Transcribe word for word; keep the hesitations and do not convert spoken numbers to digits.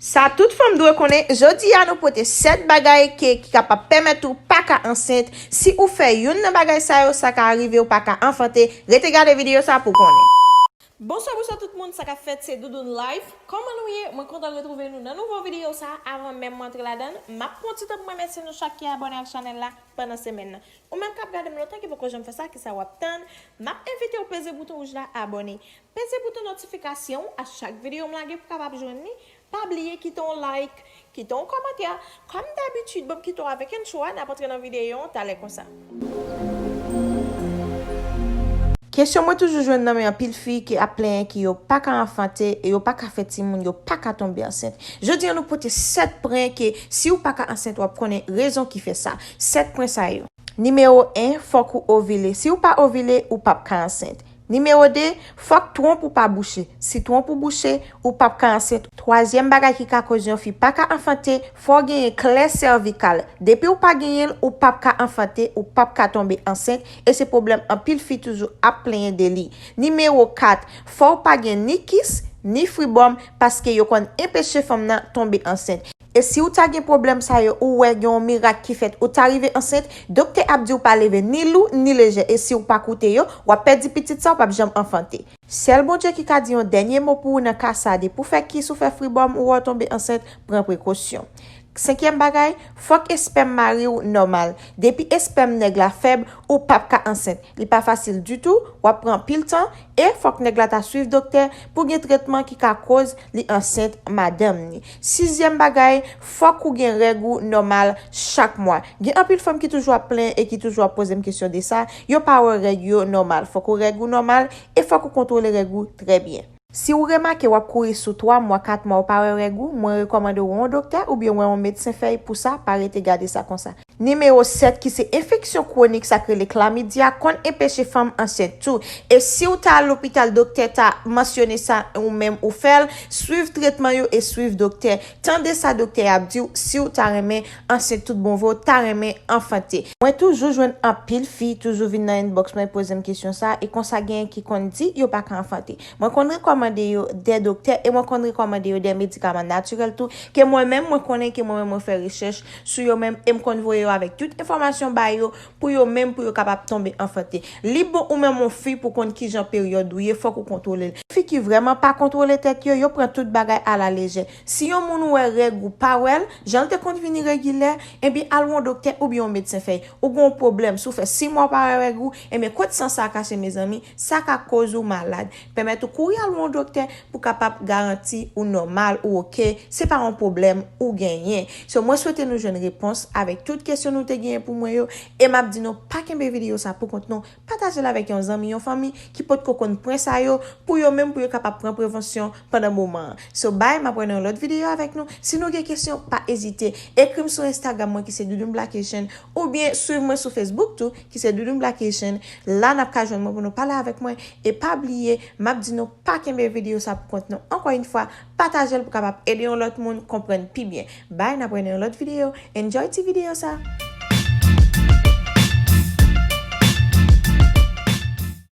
Sa tout fanm dwe konnen, jodi a nou pote sèt bagay ke, ki kapab pèmèt ou pa ka ansent. Si ou fè youn nan bagay sa yo, sa ka rive ou pa ka anfante. Rete gade videyo sa pou konnen. Bonswa, bonswa tout moun, sa k ap fèt, se Doudoune Life. Kòman nou ye? Mwen kontan retwouve nou nan nouvo videyo sa. Avan menm mwen antre ladan l, m ap pran ti tan pou mwen remèsye nou chak ki abòne ak chanèl la pandan semèn nan. Ou menm k ap gade m lontan ki poko janm fè sa, kisa w ap tann? M ap envite w peze bouton wouj la, abòne. Peze bouton notifikasyon a chak videyo m lage pou w kapab jwenn li. Pa bliye kite yon like, kite yon kòmantè. Kòm dabitid, ban m kite w avèk entwo a, n ap antre nan videyo an talè konsa. Kesyon mwen toujou jwenn nan men anpil fi ki ap plenyen ke yo pa ka anfante e yo pa ka fè timoun, yo pa ka tonbe ansent. Jodi a nou pote sèt pwen ke si w pa ka ansent, w ap konnen rezon ki fè sa. Sèt pwen sa yo. Nimewo en, fòk ou ovile. Si w pa ovile, ou p ap ka ansent. Nimewo de, fòk twonp ou pa bouche. Si twonp ou bouche, ou p ap ka ansent. Twazyèm bagay ki ka koz yon fi pa ka anfante, fò w genyen klè sèvikal. Depi w pa genyen l, ou p ap ka anfante, ou p ap ka tonbe ansent, e se pwoblèm anpil fi toujou ap plenyen de li. Nimewo kat, fò w pa gen ni kis, ni fribòm, paske yo konn enpeche fanm nan tonbe ansent. E si w ta gen pwoblèm sa yo, ou wè gen yon mirak ki fèt, ou ta rive ansent, doktè ap di w pa leve ni lou, ni lejè. E si w pa koute yo, w ap pèdi pitit sa, w p ap janm anfante. Sèl Bondye ki ka di yon dènye mo pou ou nan ka sa, depi w fè kis ou fè fribòm, ou wè w tonbe ansent, pran prekosyon. Senkyèm bagay, fòk espèm mari w nòmal. Depi espèm nèg la fèb, ou p ap ka ansent. Li pa fasil ditou, w ap pran anpil tan, e fòk nèg la ta swiv doktè pou gen tretman ki ka koz li ansent madanm ni. Sizyèm bagay, fòk ou gen règ ou nòmal chak mwa. Gen anpil fanm ki toujou ap plenyen e ki toujou ap poze m kesyon de sa, yo pa wè règ yo nòmal. Fòk ou règ ou nòmal e fòk ou kontwole règ ou trè byen. Si w remake w ap kouri sou twa mwa, kat mwa, ou pa wè règ ou, mwen rekòmande w wè yon doktè oubyen wè yon medsen fèy pou sa, pa rete gade sa konsa. Nimewo sèt ki se enfeksyon kwonik, sa k rele klamidya, konn enpeche fanm ansent tou. E si w ta al lopital, doktè ta mansyone sa, ou menm ou fè l, swiv tretman yo e swiv doktè. Tande sa doktè a ap di w si w ta renmen ansent tout bon vre, w ta renmen anfante. Mwen toujou jwenn anpil fi toujou vin nan inbox mwen poze m kesyon sa, e konsa genyen ki konn di yo pa ka anfante. Mwen konn rekòmande yo de doktè e mwen konn rekòmande yo de medikaman natirèl tou, ke mwen menm mwen konnen, ke mwen menm mwen fè rechèch sou yo menm e m konn voye yo avèk tout enfòmasyon ba yo pou yo menm pou yo kapab tonbe anfante. Li bon ou menm yon fi pou konn kijan peryòd ou ye, fòk ou kontwole l. Fi ki vrèman pa kontwole tèt yo, yo pran tout bagay alalejè. Si yon moun ou wè règ ou pa wè l, jan l te konn vini regilè, ebyen al wè yon doktè oubyen yon medsen fèy. Ou gen yon pwoblèm, si w fè sis mwa w pa wè règ ou, ebyen kot san sa a kache mezanmi, sa ka koz ou malad. Pèmèt ou kouri al wè yon doktè pou kapab garanti ou nòmal, ou oke, se pa yon pwoblèm ou genyen. So, mwen swete nou jwenn repons avèk tout kesyon nou te genyen pou mwen yo, e m ap di nou pa kenbe videyo sa pou kont nou, pataje l avèk yon zanmi, yon fanmi ki potko konn pwen sa yo, pou yo menm pou yo kapab pran prevansyon pandan moman an. So, bye, m ap wè nan yon lòt videyo avèk nou. Si nou gen kesyon, pa ezite, ekri m sou Instagram mwen ki se Doudoune Black Haitian, oubyen swiv mwen sou Facebook tou, ki se Doudoune Black Haitian. La n ap ka jwenn mwen pou nou pale avèk mwen. E pa bliye, m ap di nou pa kenbe videyo sa pou kont nou. Ankò yon fwa, pataje l pou kapab ede yon lòt moun konprann pi byen. Bye, n ap wè nan yon lòt videyo. Enjoy ti videyo sa.